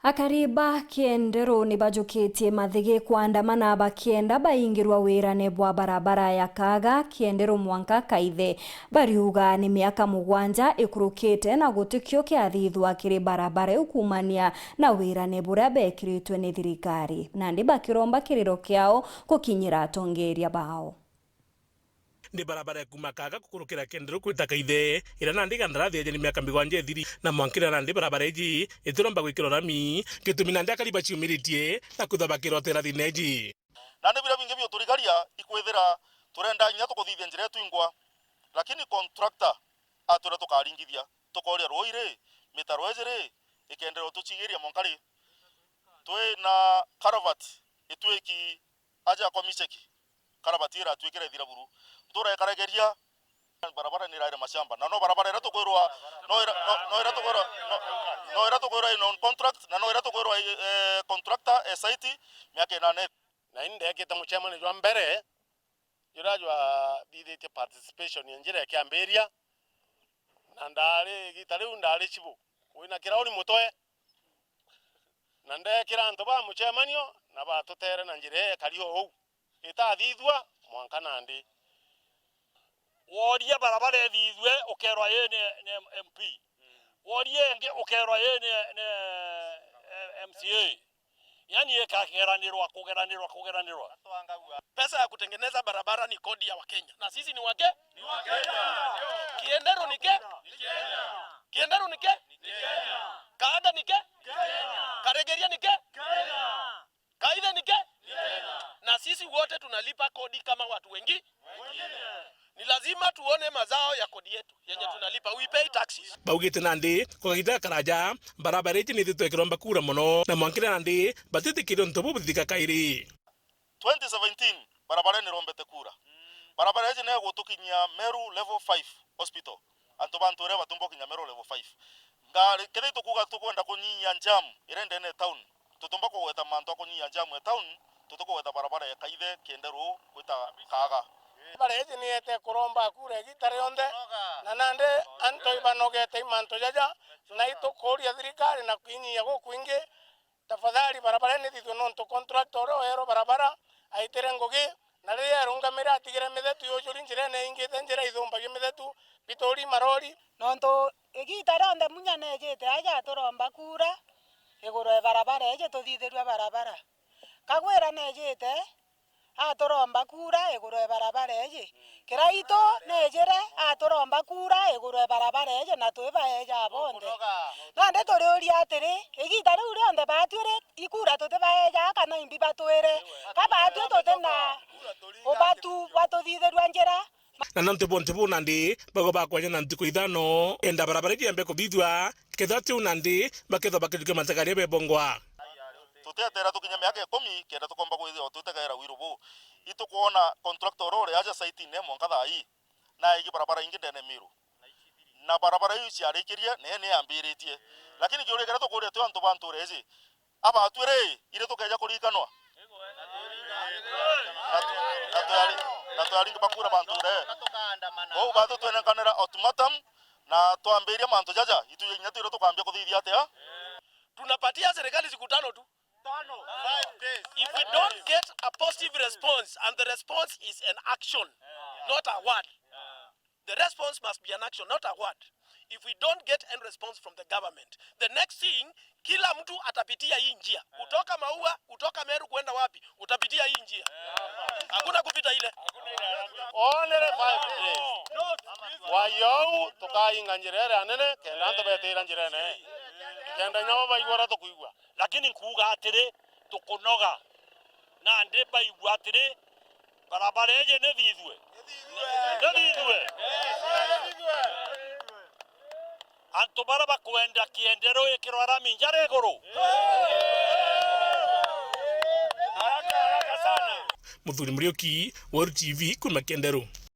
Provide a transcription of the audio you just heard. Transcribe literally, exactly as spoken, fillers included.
Akari ba Kienderu ni bajukitie mathigi kwandamana bakienda baingirwa wirane bwa barabara ya Kaga, Kienderu mwanka Kaithe. Bariuga ni miaka mugwanja ikurukite na gutikio kiathithwa kiri barabara iu kuumania na wirane buria bekiritwe ni thirikari. Nandi bakiromba kiriro kiao gukinyira atongeria bao. Ni barabara ya kuuma Kaga kukurukira Kienderu kwita Kaithe, iria nandi kandarathi yeeje ni miaka migwanja ithiri, na mwanka iria nandi barabara iji itiromba gwikirwa rami, gitumi nandi akari baciumiritie na kwithwa bakirotera thina iji. Nandi biria bingi biuturigaria ikwithira turenda inya tukuthithia njira yetu ingwa, lakini contractor atwira tukaringithia, tukoria rui ri, mitaro iji ri, ikenderwa tucigiria mwanka ri? Twi na culvert itwiki aja kwa Misheki, culvert iratwikira ithira buru. Ntura ikarageria, barabara ni iraire mashamba. Na no barabara iria tukwirwa, no ira, no, no iria tukwirwa, no, no iria tukwirwa in on contract, na no iria tukwirwa, eh, contractor e site miaka inana. Na ini ndekite mucemanio jwa mbere, juria jwathithitie participation ya njira ikiambiria, na ndari, igita riu ndari cibu, wina kirauni mutwe, na ndekira antu ba mucemanio, na batutere na njira ii ikari o uu itathithua mwanka nandi. Woria barabara ithithue, ukerwa ii ni, ni M P. Woria ingi, ukerwa ii ni, ni, eh, M C A. Yani, ikageranirwa, kugeranirwa, kugeranirwa. Pesa ya kutengeneza barabara ni kodi ya Wakenya. Na sisi ni wake? Ni Wakenya. Kienderu ni ke? Ni Kenya. Kienderu ni ke? Ni Kenya. Kaanda ni ke? Kenya. Karegeria ni ke? Kenya. Kaithe ni ke? Ni Kenya. Na sisi wote tunalipa kodi kama watu wengi. Wengine. Ni lazima tuone mazao ya kodi yetu yenye tunalipa. We pay taxes. Baugite nandi, kwa kagiita gakaraja, barabara iji nithitwe ikiromba kuura mono, na mwankire nandi, batitikirie untu buu buthithika kairi. Twenty seventeen, barabara nirombete kuura. Barabara iji negutukinyia Meru Level five Hospital. Antu ba ntuura batumba gukinya Meru Level five. Ngari, kethira itukuuga tukwenda kunyihia jam iria ndene town, tutumba kugweta mantu a kunyihia jam e town, tutikugweta barabara ya Kaithe, Kienderu, gwita Kaga. Barabara iji ni yete kuromba kuura igiita rionthe, na nandi antu ibanogete i mantu jaja, na itukuuria thirikari na kwinyihia gukwingi, tafadhali barabara nithithue nontu contractor uria weerwa barabara aitire ngugi, na riria erungamire atigire mithetu yujuri njirene ingite njira ithumbagia mithetu, bituri marori. Nontu igiita rionthe Munya neejite aja aturomba kuura iguru e barabara iji tuthithirue barabara. Kagwira neejite aturomba kuura iguru e barabara iji. Kiraitu neejire aturomba kuura iguru e barabara iji na twi baeja bonthe. Nandi turiuria atiri, igiita riu rionthe baatwire ikuura tutibaeja kana imbi batwire? Ka baatwi tuti na ubatu bwa tuthithirua njira? Na nontu bonthe buu nandi bagwe bakwanya na ntuku ithano, enda barabara iji yambe kuthithua, kethira tiu nandi bakethwa bakijukia matagaria bebongwa. Tuteetera tukinya miaka ikumi kenda tukomba kwithirwa twitegaira wiru buu. Itukwona contractor uria uri aja site-ini mwanka thaa ii, na aigi barabara ingi ndene Miru. Na barabara iu ciarikirie, nayo ni yambiritie. Lakini kiuria kiria tukuuria twi antu ba ntuura iji, abatwi ri, iri tukeeja kurikanwa? Na tu-, na twari-, na twaringi bakura ba ntuura ii. Kwou batwi twenenkanira ultimatum, na twambiria mantu jaja, itu inya twire tukambia kuthithia atia? Tunapatia serikali siku tano tu. Tano. Five days. If we don't get a positive response, and the response is an action, not a word. The response must be an action, not a word. If we don't get any response from the government, the next thing, kila mtu atapitia hii njia. Kutoka Maua, kutoka Meru kwenda wapi, utapitia hii njia. Hakuna kupita ile. Onere five days. Wayou tukainga njira iria nene, kenda antu betira njirene. Kenda nyo baigua uria tukwigua. Lakini nkuuga atiri, tukunoga. Nandi baigua atiri, barabara iji nithithue. Nithithue. Antu baria bakwenda Kienderu ikirwa rami njara iguru. Haraka, haraka sana. Muthuri Muriuki, Weru T V, kuuma Kienderu.